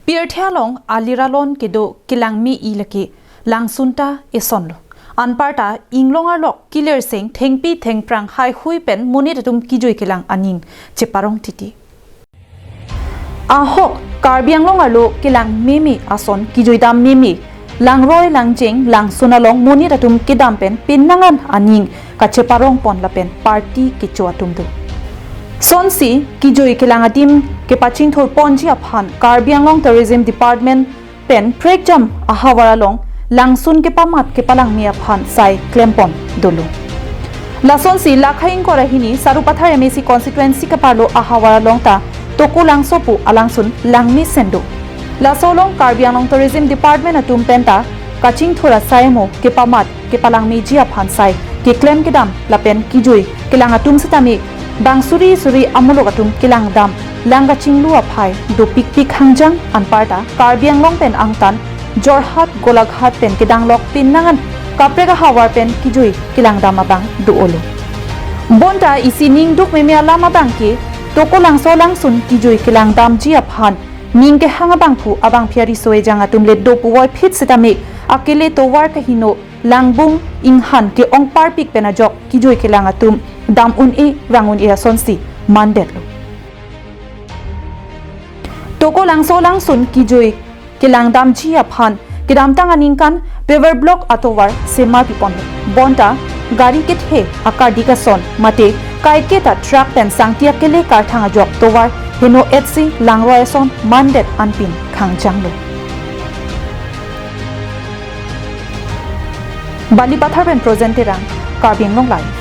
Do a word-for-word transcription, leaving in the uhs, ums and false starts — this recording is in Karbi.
Pirthe along aliralon kedo kelang me-i lake langsun ta esonlo. Anparta inglong arlok kilir seng thengpi thengphrang haihui pen monit atum kijui kelang aning cheparong titi. Ahok Karbi Anglong arlo kelang meme ason kijuidam meme, langroi langjeng langsun along monit atum kedam pen penang an aning kacheparong pon lapen party kecho atum do. Sonsi kijui kelang adim kepachingthur ponji aphan Karbi Anglong Tourism Department pen prekjam ahavar along langsun kepamat kepalang me aphan sai klem pon dolo. Lasonsi lakha ingkoi ra hini Sarupathar M A C constituency keparlo ahavar along ta Tokolangso pu alangsun lang mesen do. Laso along Karbi Anglong Tourism Department atum pen ta kachingthur asai mo kepamat kepalang meji aphan sai keklem kedam lapen kijui kelang atum setame bang suri suri amuluk atum kelang dam lang kachinglu aphai dopikpik hangjang anparta Karbi Anglong pen angtan Jorhat Golaghat pen kedanglok penang an kaprek ahavar pen kijui kelang dam abang do-olo. Bonta isi ning duk meme alam abang ke Tokolangso langsun kijui kelang damji aphan ning kehang abangphu abangphi ariso ejang atum le do puvoiphit setame akele tovar kaheno langbung inghan ke-ong parpik pen ajok kijui kelang atum dam un-e vang un-e asonsi mandetlo. Tokolangso langsun kijui kelang damji aphan kedamtang aningkan paver block atovar semar piponlo. Bonta gari kethe akardik ason mate kaiketa truck pen sangti akele karthang ajok tovar heno etsi langroi ason mandet anpin khangjanglo. Balipathar pen Projen Terang, Karbi Anglong Live.